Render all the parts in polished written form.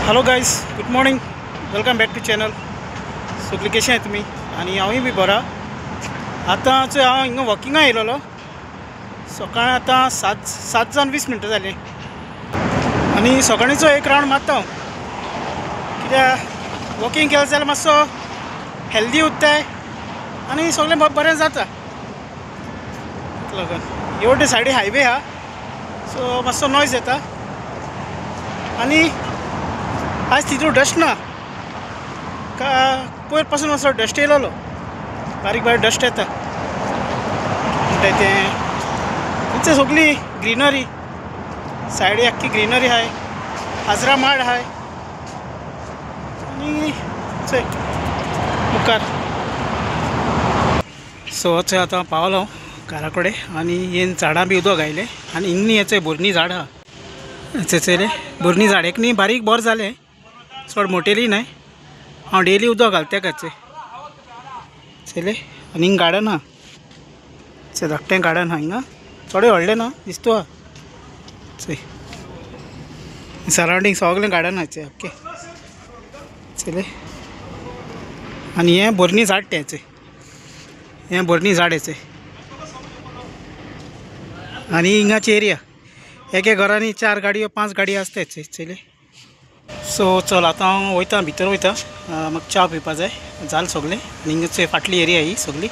Hello guys, good morning, welcome back to channel. सगळीं कशें आहाय तुमी? आनी हांवूय बी बरो। आतां चोय हांव हिंगा वॉकिंगा येयलेलो सकाळीं आतां 7 जावन 20 मिनटां जालीं आनी सकाळींचो एक रावंड मारता हांव, कित्याक वॉकिंग केलें जाल्यार मातसो हेल्दी उरताय आनी सगळें बरें जाता। लागून हेवटे सायडी हायवे आहा, सो मातसो नॉयज येता आनी आज तितू डस्ट ना, का पयर पासून मातसो डस्ट येयलेलो, बारीक बारीक डस्ट येता म्हणटाय तें। थंयचे सगळी ग्रिनरी, सायडी आख्खी ग्रिनरी आहाय, हाजरा माड आहाय आनी चोय मुखार। सो चोय आतां पावलो घरा कडेन आनी हेन झाडां बी उदक आयलें आनी हिंग न्ही चोय बोरनी झाड आहा, चोयलें बोरनी झाड एक न्ही बारीक बोर जालें, चड मोटेली न्हय। हांव डेली उदक घालता तेका चोयलें। आनी हिंग गार्डन आहा, चोय धाकटें गार्डन आहा हिंगा, चडूय व्हडलें ना दिसतो आहा। चोय सरावंडींग सगळें गार्डन आहा चोय, ओके चोयलें। आनी हें बोरनी झाड तें चोय, हें बोरनी झाड चोय। आनी हिंगाची एरिया एके घरांनी 4 गाडयो 5 गाडयो आसताय चोयलें। सो चल आतां हांव वयता भितर वयता, म्हाका च्या पिवपा जाय जालें सगळें। आनी हिंगा चोय फाटली एरिया ही सगळी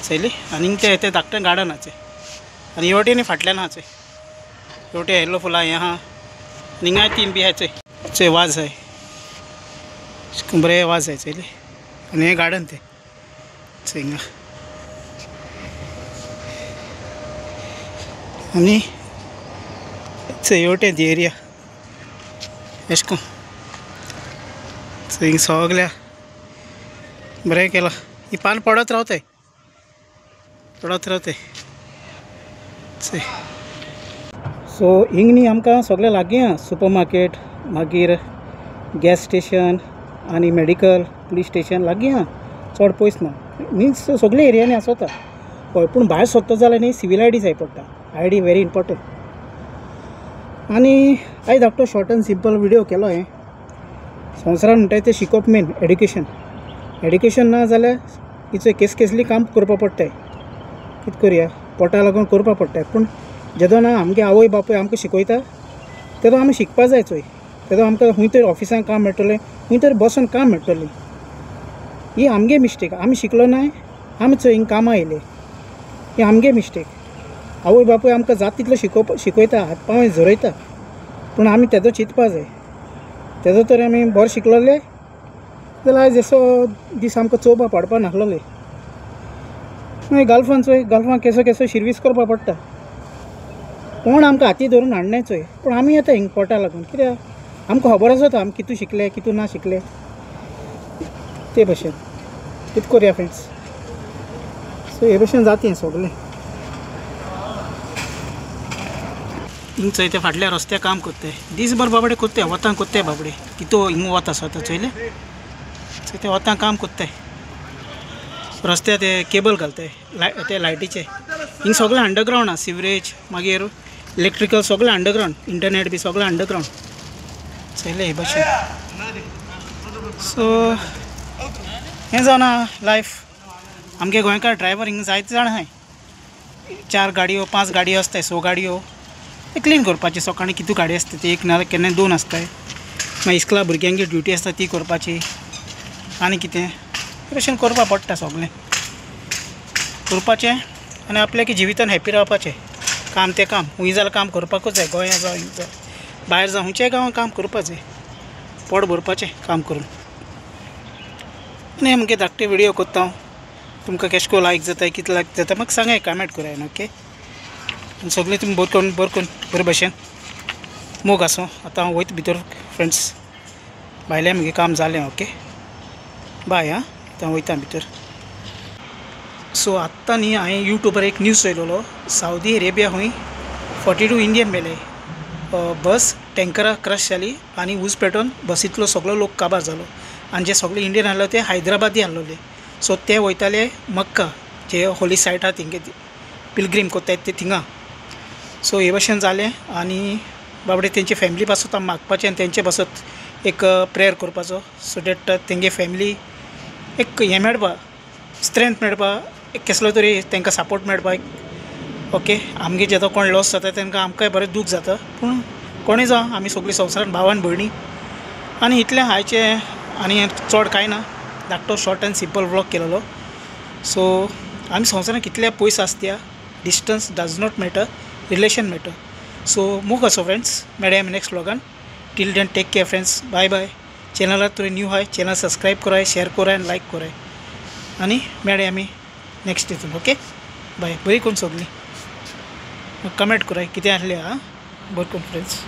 चोयली। आनी हिंग तें धाकटें गार्डन आहा चोय, आनी हे वटेन फाटल्यान आहा चोय, हे वटेन येल्लो फुलां हें आहा आनी हिंगाय तीन बी आहा चोय। चोय वाज आहाय, बरें वाज आहाय चोयलें। आनी हें गार्डन तें चोय हिंगा। आनी चोय हे वटेन ती एरिया एशें करून हिंग सगळ्या बरें केलां। ही पान पडत रावताय, पडत रावताय चोय। सो हिंग न्ही आमकां सगळें लागीं आहा, सुपर मार्केट, मागीर गॅस स्टेशन आनी मेडिकल, पुलीस स्टेशन लागीं आहा, चड पयस ना। मिन्स सगळे एरियांनी आसता हय, पूण भायर सोदता जाल्यार न्ही सिवील I D जाय पडटा, I D very important. आनी आयज धाकटो शॉर्ट एंड सिंपल व्हिडियो केलो हांवें। संवसारान म्हणटाय तें शिकोवप मेन, एड्युकेशन। एड्युकेशन ना जाल्यार हिचो केस केसली काम करपा पडटाय, कितें करया पोटा लागून करपा पडटाय। पूण जेदोना आमगे आवय बापूय आमकां शिकयता तेदो आमी शिकपा जाय चोय, तेदो आमकां खूंय तरी ऑफिसान काम मेळटलें, खूंय तरी बसून काम मेळटलें। ही आमगे मिस्टेक, आमी शिकलो नाय, आमी चोय हिंग कामां येयले, ही आमगे मिस्टेक। आवय बापूय आमकां जाता तितलो शिकयता, हात पांय झरयता, पूण आमी तेजो चिंतपा जाय। तेजो तर आमी बरें शिकलोले जाल्यार आयज असो दीस आमकां चोवपा पडपा नासलोले। मागीर गल्फान चोय, गल्फान केसो केसो शिर्वीस करपा पडटा, कोण आमकां हाती धरून हाडनाय चोय, पूण आमी येता हिंग पोटा लागून, कित्याक आमकां खबर आसता आमी कितू शिकले कितू ना शिकले ते भशेन। कितें करया फ्रेंड्स, सो हे भशेन जाता हें सगळें। हिंग चोय ते फाटल्या रस्त्यार काम करताय, दीसभर बाबडे करताय, वतां करताय बाबडे, कितू हिंग वत आसता चोयलें। चोय ते वतां काम करताय, रस्त्यार ते केबल घालताय ते लायटीचे। हिंग सगळें अंडरग्रावंड आहा, सिवरेज मागीर इलेक्ट्रिकल सगळें अंडरग्रावंड, इंटरनेट बी सगळें अंडरग्रावंड चोयलें हे भशेन। सो हें जावन आहा लायफ। आमगे गोंयकार ड्रायवर हिंग जायते जाण आहाय, 4 गाडयो 5 गाडयो आसताय, 6 गाडयो ते क्लीन करपाची। सकाळीं कितू गाडी आसता ती एक ना केन्नाय 2 आसताय, मागीर इस्कुला भुरग्यांची ड्युटी आसता ती करपाची आनी कितें हे भशेन करपा पडटा सगळें करपाचें आनी आपल्या जिवितान हॅपी रावपाचें। काम तें काम, खूंय जाल्यार काम करपाकूच जाय, गोंया जावं हिंग जावं भायर जावं खंयच्याय गांवांत काम करपा जाय, पोट भरपाचें काम करून। आनी आमगे धाकटे व्हिडियो करता हांव, तुमकां केशें कोन्न लायक जाता कितें लायक जाता म्हाका सांगाय, कमेंट कराय ओके। आनी सगळें तुमी बरें करून बरें करून बरे भशेन मोग आसूं। आतां हांव वयता भितर फ्रेंड्स, भायलें म्हगेलें काम जालें, ओके बाय। आं आतां वयता भितर। सो आत्तां न्ही हांवें यूट्यूबार एक न्यूज चोयलेलो, सावदी अरेबिया खूंय 42 इंडियन मेले, बस टँकरा क्रश जाली आनी उज पेटोवन बसींतलो सगळो लोक काबार जालो आनी जे सगळे इंडियन आहले ते हैदराबादी आहलोले। सो ते वयताले मक्का, जे होली सायट आहा थिंगे पिलग्रीम कोत्ताय ते थिंगा। सो हे भशेन जालें आनी बाबडे तेंची फॅमिली पासत आमी मागपाचें आनी तेंचे पासत एक प्रेयर करपाचो, सो that तेंगे फॅमिली एक हें मेळपा, स्ट्रेंथ मेळपा, एक केसलो तरी तांकां सपोर्ट मेळपा. ओके, आमगे जेदो कोण लॉस जाता तांकां आमकांय बरें दूख जाता, पूण कोणूय जावं आमी सगळीं संवसारान भाव आनी भयणी. आनी इतलें आयचें आनी चड कांय ना, धाकटो शॉर्ट एंड सिंपल व्लॉग केलेलो. सो आमी संवसारान कितले पयस आसत्या, distance does not matter, relation matter. So मोग आसो फ्रेंड्स, मेळया आमी नेक्स्ट व्लॉगान. Till then take care friends, bye bye. चॅनलाक तुवें न्यू आहाय चॅनल सबस्क्रायब कराय, शेयर कराय आनी लायक कराय. आनी मेळया आमी नेक्स्ट हितून. ओके बाय, बरी करून सगळीं कमेंट कराय कितें आसलें. आं, बरें करून फ्रेंड्स.